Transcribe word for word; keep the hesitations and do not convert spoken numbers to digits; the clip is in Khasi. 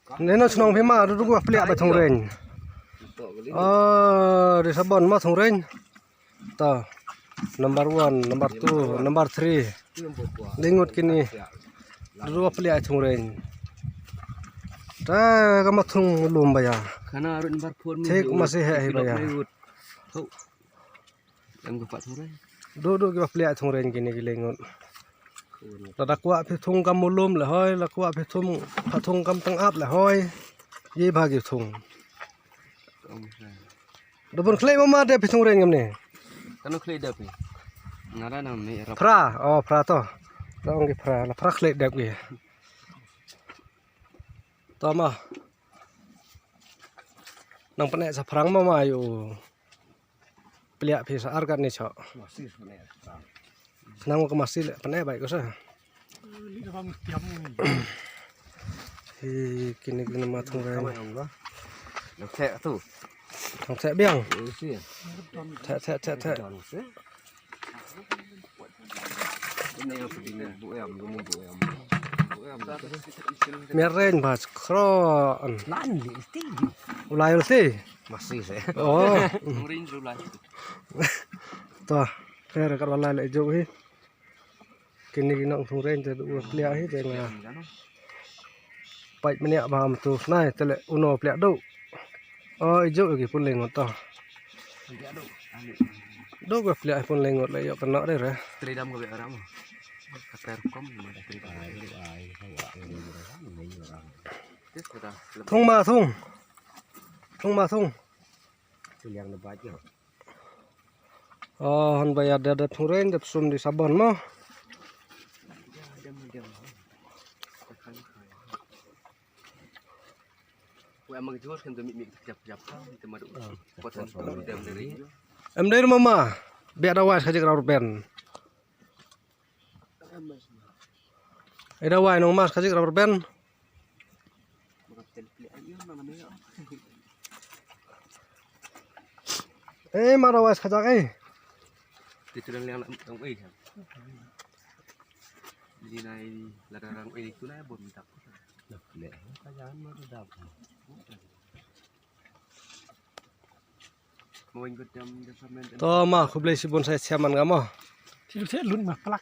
Neno shnong phi ma, ruh ruh pliah ba thung rein. Oh, di sabon ma thung rein. Ta. Number one, number two, number three. Lyngngot kine. Ruh ruh pliah thung rein. Ta ka ma thung lum ba ya. Khana ruh number four. Thik ma si he ba ya. Em ko pat thung rein. Duk duk ki ba pliah thung rein kine ki lyngngot. Lada kwah phi thung kam mulum le hoi, la kwah phi thung, pha thung kam tang ap le hoi. Ye ba ki thung. Da bun khlei ma ma de phi thung rein kam ne. Kano khlei de phi. Ngara nang me rap. Phra, oh phra to. Da ong ki phra, la phra khlei de ki. To ma. Nang pyneh sa phrang ma ma yu. Pliah phi sa ar kat ni chok. Nang ka masi le pyneh bai ko sa. Hi kini kini ma thung bai. Nang thek tu. Nang thek biang. Thek thek thek thek. Miaren ba kro. Lan li ti. Ulai ulti. Masih sih. Oh. Orange ulai. To, kher kar wala le jok hi. Kini kini ong thung rein te du pliah hi te nga. Pait menia ba am tu snai te le uno pliah du. Oh, ijo ki pun lyngngot to. Duk ba pliah pun lyngngot le yok kena de re. Tri dam ka be aram. Ka ter kom ma tri dam. Thung ma thung. Thung ma thung. Liang na ba jo. Oh, han ba ya da da thung rein da sum di sabon mo. Em dei mama, biak da wai sa jik rau ben. Eda wai nong mas ka jik rau ben. Eh, ma da wai sa jik eh. Ti tu liang lam tong eh. Di nai lada rang eh tu nai bom tak. Le ka jan ma da. To ma, khublei shibun sa chairman ka mo. Ti lu se lun ma plak.